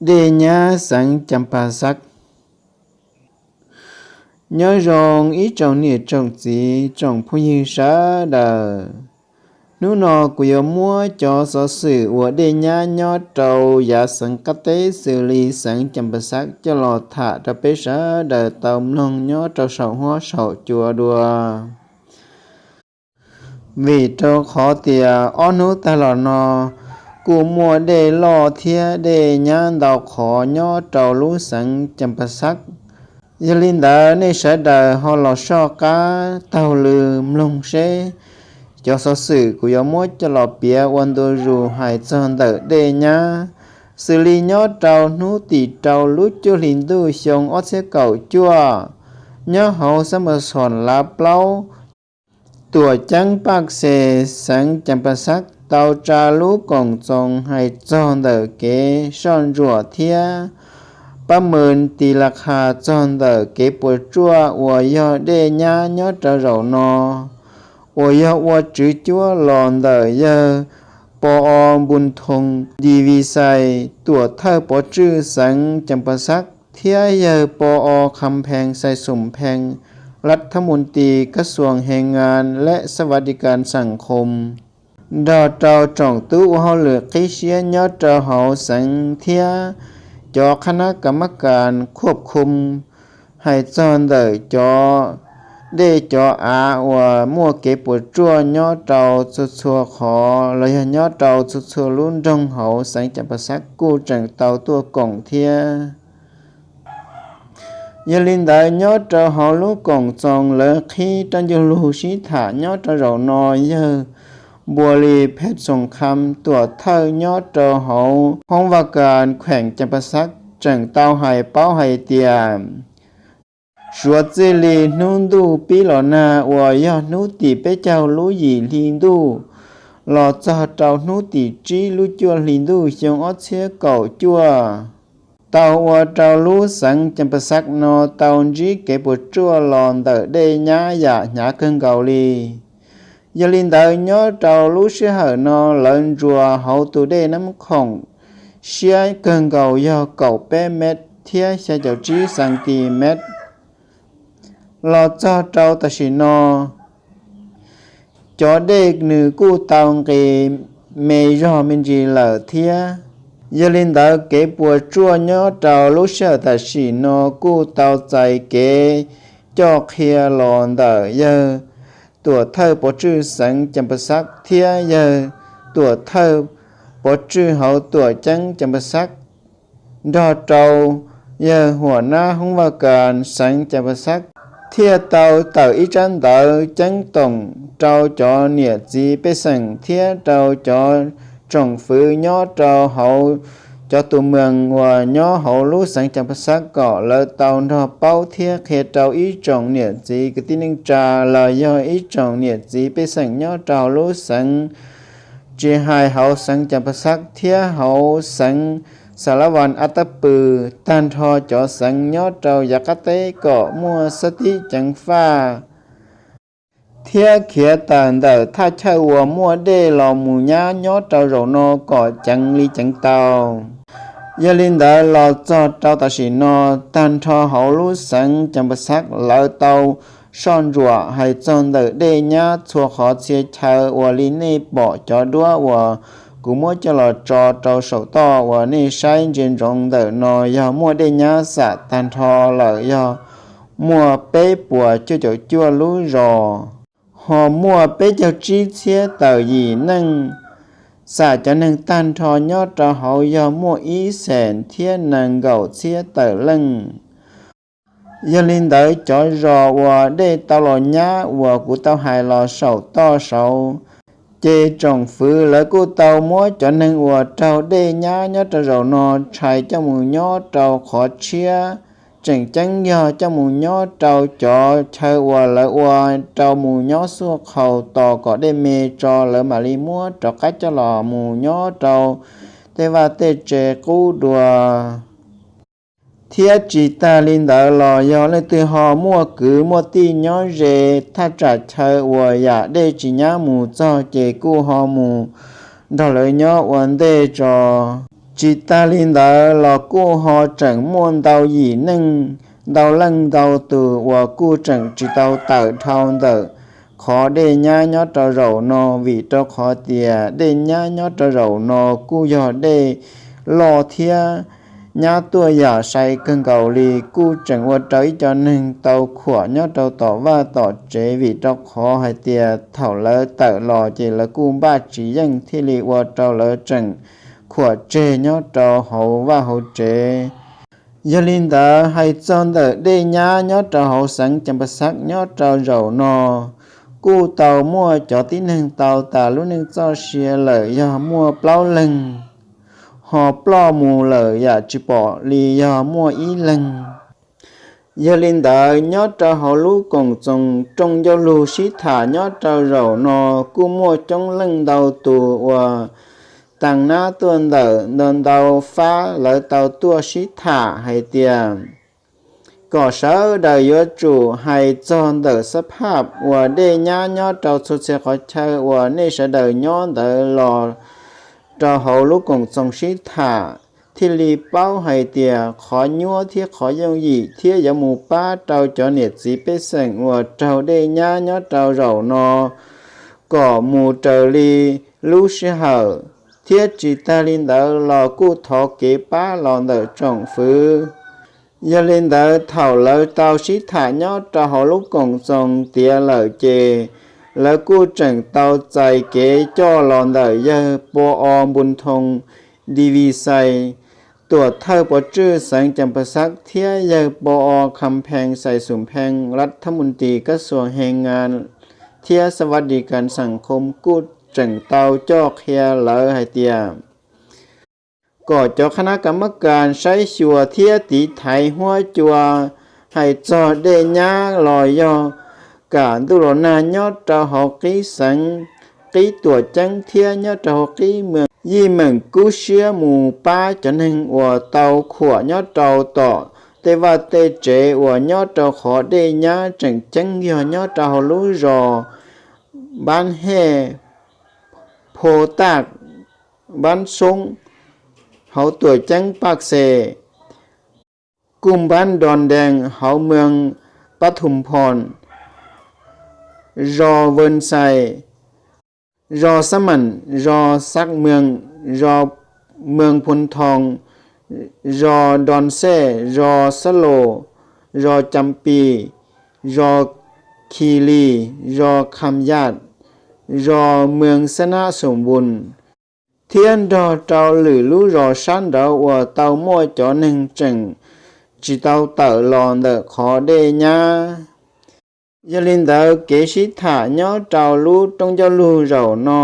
Dej nyab xeev Cas Pas Xav. Nyob zoo ib tsoom niam tsoom txiv tsoom phooj ywg sawv daws. Hnub no kuv yuav muab cov xov xwm uas dej nyab nyob rau yav xeev qab teb xws li xeev Cas Pas Xav coj los tham rau peb sawv daws tau mloog nyob rau saum huab saum cua dua. Vim rau qhov tias ob hnub tag los no kuj muaj dej loj thiab dej nyab ntau qhov nyob rau lub xeev Cas Pas Xav. Yog li ntawd nej sawv daws ho los soj qab taug lw mloog seb cov xov xwm kuv yuav muab coj los piav ua ntu zus hais txog ntawm dej nyab, xws li nyob rau hnub tim rau lub cuaj hli ntuj xyoo ob txhiab kaum cuaj, nyob hauv xab ma xom lav plaub, tuam ceeb Paj Xes, xeev Cas Pas Xav tau tsa lub koom txoos hais txog ntawm kev soj ntsuam thiab pab mws tis las khas txog ntawm kev puas tsuaj uas yog dej nyab nyob rau zaum no, uas yog ua tswv cuab los ntawm yawg Po O Npus Thoos Di Vis Xais, tuam thawj pov tswj xeev Cas Pas Xav, thiab yawg Po O Kham Phees Xais Xum Phees, lab thab mus tis kab xuas he ngas leb xab vas di kas xeem khoos, nrog rau tsoom tub ua hauj lwm qib siab nyob rau hauv xeev thiab cov qhab nab kas mab kas khuaj khum hais txog ntawm cov dej cov av uas muaj kev puas tsuaj nyob rau txhua txhua qhov los yog nyob rau txhua txhua lub nroog hauv xeev Cas Pas Xav kuj tseem tau tuaj koom thiab. Yog li ntawd nyob rau hauv lub koom txoos lawv qhib rab ncuj lug sib tham nyob rau zaum no, yawg Npua Lis Phem Xoos Kham, tuam thawj nyob rau hauv hoob vaj kas kheem Cas Pas Xav tseem tau hais paub hais tias suav txij li hnub ntuj pib los nag uas yog hnub tim peb caug lub yim hli ntuj los txog rau hnub tim tsib lub cuaj hli ntuj xyoo ob txhiab kaum cuaj, tau ua rau lub xeev Cas Pas Xav no tau ntsib kev puas tsuaj los ntawm dej nyab yam hnyav kawg nkaus li. Yog li ntawd nyob rau lub sij hawm no lawv ntsuas hauv tus dej Nab Khoom siab kawg nkaus yog kaum peb mev thiab xya caum tsib xas tis mev. Los txog rau tam sim no cov dej nws kuj tau nqis me zog me ntsis lawm thiab. Yog li ntawd kev puas tsuaj nyob rau lub sij hawm tam sim no kuj tau txais kev coj qhia los ntawm yawg tuam thawj pov tswj xeev Cas Pas Xav thiab yawg tuam thawj pov tswj hauv tuam ceeb Cas Pas Xav, nrog rau yawg huam nab hoob vaj kas xeev Cas Pas Xav, thiaj tau tawm ib tsab ntawv ceeb toom rau cov niam txiv pej xeem thiab rau cov tsoom fwv nyob rau hauv cov tus mees uas nyob hauv lub xeev Cas Pas Xav kom lawv tau nrog paub thiab qhia rau ib tsoom niam txiv kwv tij neej tsa los yog ib tsoom niam txiv pej xeem nyob rau hauv lub xeev, tsis hais hauv xeev Cas Pas Xav thiab hauv xeev Xa Las Vas Ab Tab Pw, tag nrho cov xeev nyob rau yav qab teb kom muaj xab tib ceev faj thiab khiav tawm ntawm thaj chaw uas muaj dej los mus nyab nyob rau zaum no kom ceev li ceev tau. Yog li ntawd los txog rau tam sim no, tag nrho hauv lub xeev Cas Pas Xav lawv tau soj ntsuam hais txog ntawm dej nyab txhua qhov txhia chaw uas li nej pom cov duab uas kuv muab coj los tso rau saum toj uas nej saib ntsia ntsoov ntawm no yog muaj dej nyab xam tag nrho lawm yog muaj peb puas cuaj caum cuaj lub zos, ho muaj peb caug tsib txhiab tawm yim neej. Xam cov neeg tag nrho nyob rau hauv yog muaj ib xees thiab nees nkaum txhiab tawm leej. Yog li ntawd cov zos uas dej tau los nyab uas kuv tau hais los saum toj saud, ces tsoom fwv lawv kuj tau muab cov neeg uas raug dej nyab nyob rau zaum no tshais coj mus nyob rau qhov tshiab, tseem ceeb yog coj mus nyob rau cov chaw uas lawv ua rau mus nyob xuaj qhaus tos kom dej me tso lawv mam li muab rov qab coj los mus nyob rau tej vaj tej tse qub dua. Thiab tsis tag li ntawd los yog leej twg ho muaj kwv muaj tij nyob ze thaj tsam chaw uas yam dej tsis nyab mus txog ces kuj ho mus nrog lawv nyob ua ntej tso. Tsis tas li ntawd los kuj ho tseem muaj ntau yim neej, ntau leej ntau tus uas kuj tseem tsis tau tawm dhau ntawm qhov dej nyab nyob rau zaum no, vim rau qhov tias dej nyab nyob rau zaum no kuj yog dej loj thiab nyab tuaj yam sai kawg nkaus li, kuj tseem ua rau ib co neeg tau khuam nyob rau tom vaj tom tsev, vim rau qhov hais tias thaum lawv tawm los ces lawv kuj npaj tsis yeej thiaj li ua rau lawv tseem khuam tseg nyob rau hauv vaj hauv tsev. Yog li ntawd hais txog ntawm dej nyab nyob rau hauv xeev Cas Pas Xaj nyob rau zaum no, kuj tau muaj cov tib neeg tau tas lub neej txoj sia lawm yog muaj plaub leeg, ho ploj mus lawm yam tsis pom li yog muaj ib leeg. Yog li ntawd nyob rau hauv lub koom txoos rooj ncauj lug sib tham nyob rau zaum no kuj muaj coob leej ntau tus uas tag nab tuaj ntawm ntau ntau fab lawv tau tuaj sib tham hais tias kom sawv daws yuav tsum hais txog ntawm xab phaj uas dej nyab nyob rau txhua txhia qhov chaw uas nej sawv daws nyob ntawd los rau hauv lub koom txoos sib tham thiaj li paub hais tias qhov nyuaj thiab qhov yooj yim thiab yuav mus pab rau cov niam txiv pej xeem uas raug dej nyab nyob rau zaum no kom mus raws li lub sij hawm, thiab tsis tag li ntawd los kuj thov kev pab los ntawm tsoom fwv. Yog li ntawd thaum lawv tau sib tham nyob rau hauv lub koom txoos tiav lawm ces lawv kuj tseem tau txais kev coj los ntawm yawg Pov O Npu Thoo Divis Xais, tuam thawj pov tswj xeev Cas Pas Xaj thiab yawg Pov O Kham Phees Xais Xum Phees, lab thab mus tis kab xuas he ngas thiab xab vaj dis kas xas khoo kuj tseem tau coj qhia lawv hais tias kom cov qhab nab kas mab kas saib xyuas thiab tiv thaiv huab cua hais txog dej nyab los yog kam ntuj los nag nyob rau hauv qib xeev, qib tuam ceeb thiab nyob rau hauv qib yij meem kub siab mus pab cov neeg uas tau khuam nyob rau tom tej vaj tej tsev uas nyob rau qhov dej nyab tseem ceeb yog nyob rau hauv lub zos Npab Hej, Pho Taj, Npab Soob, hauv tuam ceeb Paj Xes, kuj Npab Nroo Dees, hauv moos Pab Thum Phoo, zos Vees Xais, zos Xab Meem, zos Xab Moos, zos moos Phoo Thoo, zos Nroo Xej, zos Xab Los, zos Cam Pis, zos Khis Lis, zos Kham Yaj, zos moos Xab Nab Xum Npus, thiab nrog rau lwm lub zos sab nraud uas tau muaj cov neeg tseem tsis tau tawm los ntawm qhov dej nyab. Yog li ntawd kev sib tham nyob rau lub rooj ncauj lug zaum no,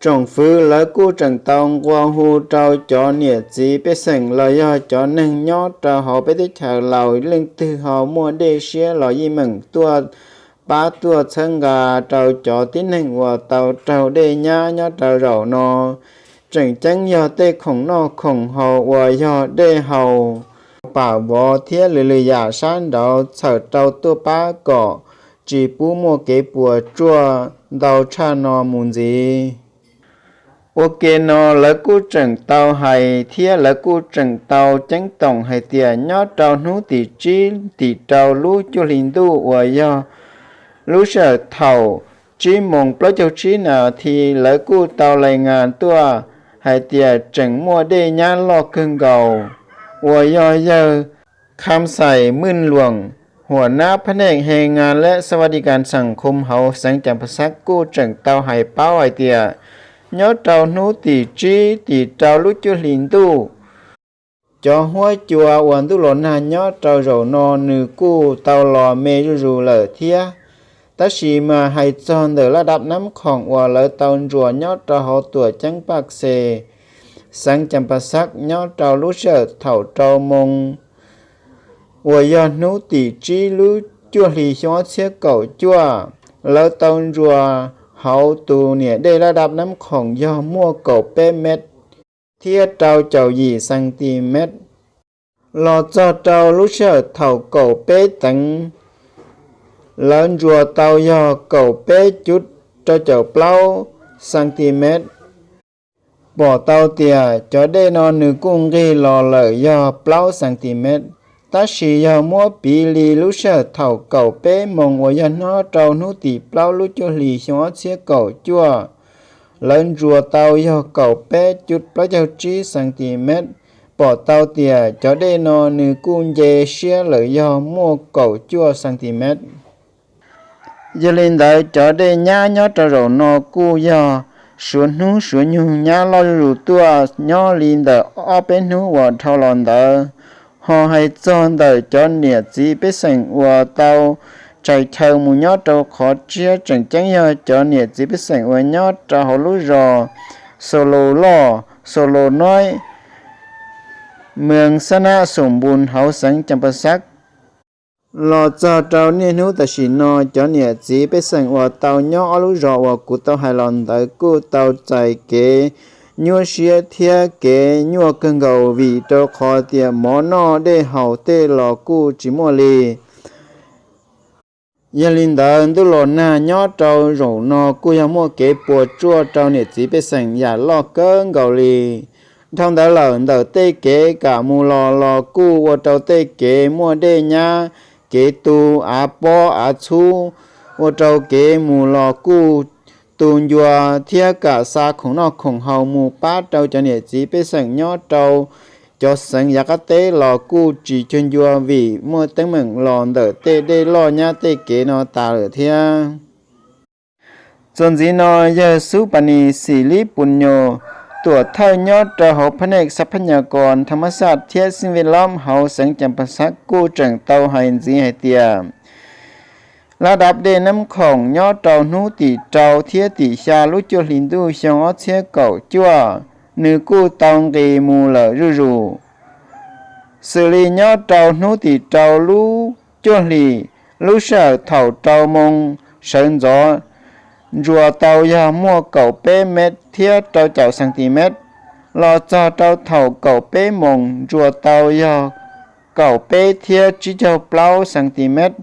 tsoom fwv lawv kuj tseem tau nqua hu rau cov niam txiv pej xeem los yog cov neeg nyob rau hauv peb teb chaws Laus leej twg ho muaj dej siab los yeej meem tuaj pab tuaj txhawb nqa rau cov tib neeg uas tau raug dej nyab nyob rau zaum no. Tseem ceeb yog tej khoom noj khoom haus uas yog dej haus, pam vov thiab lwm lwm yam sab nraud txhawm rau tuaj pab kom tsis pub muaj kev puas tsuaj ntau tshaj no mus ntxiv. Ua ke no lawv kuj tseem tau hais thiab lawv kuj tseem tau ceeb toom hais tias nyob rau hnub tim tsib tim rau lub cuaj hli ntuj uas yog lub sij hawm thaum tsib moos plaub caug tsib nas this lawv kuj tau lais ngas tuaj hais tias tseem muaj dej nyab loj kawg nkaus, uas yog yawg Kham Xais Mws Luam, huam nab phab neej he ngas lab xab vaj dis kas xas khoo hauv xeev Cas Pas Xaj kuj tseem tau hais paub hais tias nyob rau hnub tim tsib tim rau lub cuaj hli ntuj, cov huab cua uas ntuj los nag nyob rau zaum no nws kuj tau los me zuj zus lawm thiab. Tab sis mas hais txog ntawm laj dab nab khoom uas lawv tau ntsuas nyob rau hauv tuam ceeb Paj Xes, xeev Cas Pas Xaj nyob rau lub sij hawm thaum rau moos uas yog hnub tim tsib lub cuaj hli xyoo ob txhiab kaum cuaj, lawv tau ntsuas hauv tus niam dej laj dab nab khoom yog muaj kaum peb mev thiab rau caum yim xas tis mev. Los txog rau lub sij hawm thaum kaum peb teev, lawv ntsuas tau yog kaum peb cuv rau caum plaub xas tis mev. Pom tau tias cov dej no nws kuj nqig los lawm yog plaub xees tis mev, tab sis yog muab piv li lub sij hawm thaum kaum peb moos uas yog nyob rau hnub tim plaub lub cuaj hlis xyoo ob txhiab kaum cuaj, lawv ntsuas tau yog kaum peb cuj plaub caug tsib xees tis mev. Pom tau tias cov dej no nws kuj nce siab lawm yog muaj kaum cuaj xees tis mev. Yog li ntawd cov dej nyab nyob rau zaum no kuj yog suav hnub suav nyoog nyab loj zuj zus tuaj nyob li ntawm ob peb hnub uas dhau los ntawd. Ho hais txog ntawm cov niam txiv pej xeem uas tau tshais chaw mus nyob rau qhov tshiab tseem ceeb yog cov niam txiv pej xeem uas nyob rau hauv lub zos Xaus Laus Loj, Xaus Laus Noib, moos Xab Nab Xum Npus hauv xeev Cas Pas Xab. Los txog rau niaj hnub tam sim no cov niam txiv pej xeem uas tau nyob ob lub zos uas kuv tau hais los ntawd kuj tau txais kev nyuaj siab thiab kev nyuaj kawg nkaus vim rau qhov tias mov noj dej haus tej los kuj tsis muaj li. Yog li ntawd ntuj los nag nyob rau zaum no kuj yog muaj kev puas tsuaj rau niam txiv pej xeem yam loj kawg nkaus li. Dhau ntawd lawm ntawm tej kev kam mus los los kuj ua rau tej kev muaj dej nyab, kev tu av pob av txhub, ua rau kev mus los kuj tu ncua thiab kam xa khoom noj khoom haus mus pab rau cov niam txiv pej xeem nyob rau cov xeev yav qab teb los kuj tsis cuag ncua vim muaj teeb meem los ntawm tej dej loj nyab tej kev no tas lawm thiab. Txuas ntxiv no, yawg Xub Pas Nis Xim Lib Pus Nyos, tuam thawj nyob rau hauv phab nej xab phab nyas kos thas mas xaj thiab xij vej lob hauv xeev Cas Pas Xab kuj tseem tau hais ntxiv hais tias lab dab dej Nab Khoom nyob rau hnub tim rau thiab tim xya lub cuaj hlis ntuj xyoo ob txhiab kaum cuaj, nws kuj tau nqis mus lawm zuj zus. Xws li nyob rau hnub tim rau lub cuaj hlis, lub sij hawm thaum rau moo sawv ntxov ntsuas tau yog muaj kaum peb mev thiab rau caum xees tis mev, los txog rau thaum kaum peb moos ntsuas tau yog kaum peb thiab tsib caug plaub xees tis mev.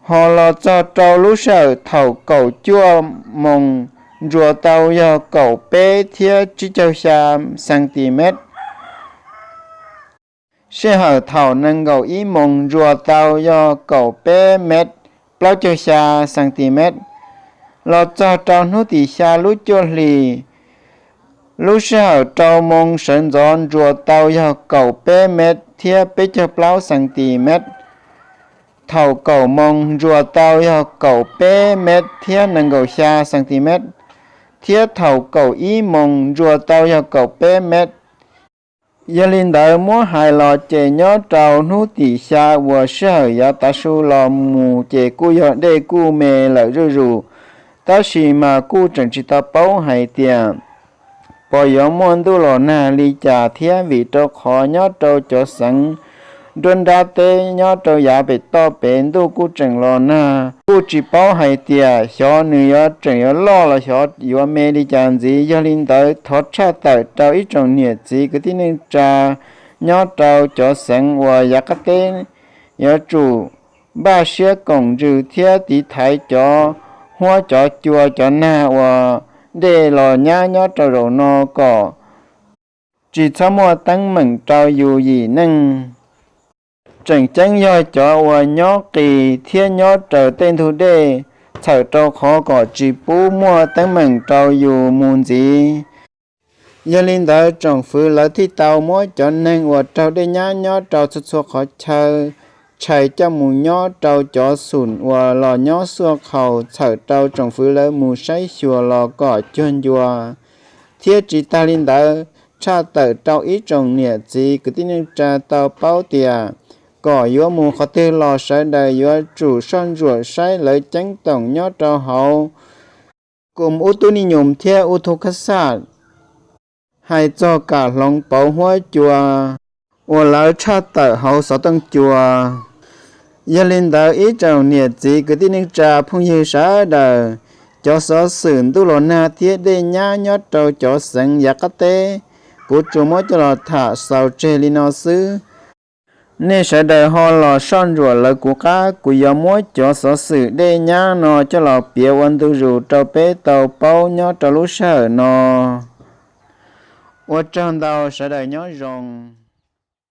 Ho los txog rau lub sij hawm thaum kaum cuaj moos ntsuas tau yog kaum peb thiab tsib caug xya xees tis mev. Sij hawm thaum nees nkaum ib moos ntsuas tau yog kaum peb mev plaub caug xya xees tis mev. Los txog rau hnub tim xya lub cuaj hlis, lub sij hawm rau moo sawv ntxov ntsuas tau yog kaum peb mev thiab peb caug plaub xees tis mev. Thaum kaum moos ntsuas tau yog kaum peb mev thiab nees nkaum xya xees tis mev, thiab thaum kaum ib moos ntsuas tau yog kaum peb mev. Yog li ntawd muab hais los ces nyob rau hnub tim xya uas sij hawm yav tav su los mus ces kuj yog dej kuj me lawm zuj zus, tab sis mas kuj tseem tsis tau paub hais tias pos yuav muaj ntuj los nag li cas thiab vim rau qhov nyob rau cov xeev nruab nrab teb nyob rau yav pem toj pem ntuj kuj tseem los nag, kuj tsis paub hais tias xyov nws yuav tseem yuav loj los xyov yuav me li cas ntxiv. Yog li ntawd thov tshaj tawm rau ib tsoom niam txiv kwv tij neej tsa nyob rau cov xeev uas yav qab teb yuav tsum npaj siab koom ntsws thiab tiv thaiv cov huab cov cua cov nag uas dej los nyab nyob rau zaum no kom tsis txhob muaj teeb meem rau yus yim neej. Tseem ceeb yog cov uas nyob qis thiab nyob raws tej ntug dej, txhawm rau qhov kom tsis pub muaj teeb meem rau yus mus ntxiv. Yog li ntawd tsoom fwv lawv thiaj tau muab cov neeg uas raug dej nyab nyob rau txhua txhua qhov chaw tshais coj mus nyob rau cov xum uas los nyob xuaj khaus, txhawm rau tsoom fwv lawv mus saib xyuas los kom cuag ncua. Thiab tsis tag li ntawd, tshaj tawm rau ib tsoom niam txiv kwv tij neej tsa tau paub tias kom yuav mus qhov twg los sawv daws yuav tsum soj ntsuam saib lawv ceeb toom nyob rau hauv Kum Ub Tub Ni Nyum thiab Ub Thub Khab Xaj, hais txog kam hloov pauv huab cua uas lawv tshaj tawm hauv xov tooj cua. Yog li ntawd ib tsoom niam txiv kwv tij neej tsa phooj ywg sawv daws, cov xov xwm ntuj los nag thiab dej nyab nyob rau cov xeev yav qab teb, kuv tsuas muab coj los tham xaus tseg li no xwb. Nej sawv daws ho los soj ntsuam lawv kuv qab, kuv yuav muab cov xov xwm dej nyab no coj los piav ua ntu zus rau peb tau paub nyob rau lub sij hawm no. Ua tsaug ntau, sawv daws nyob zoo.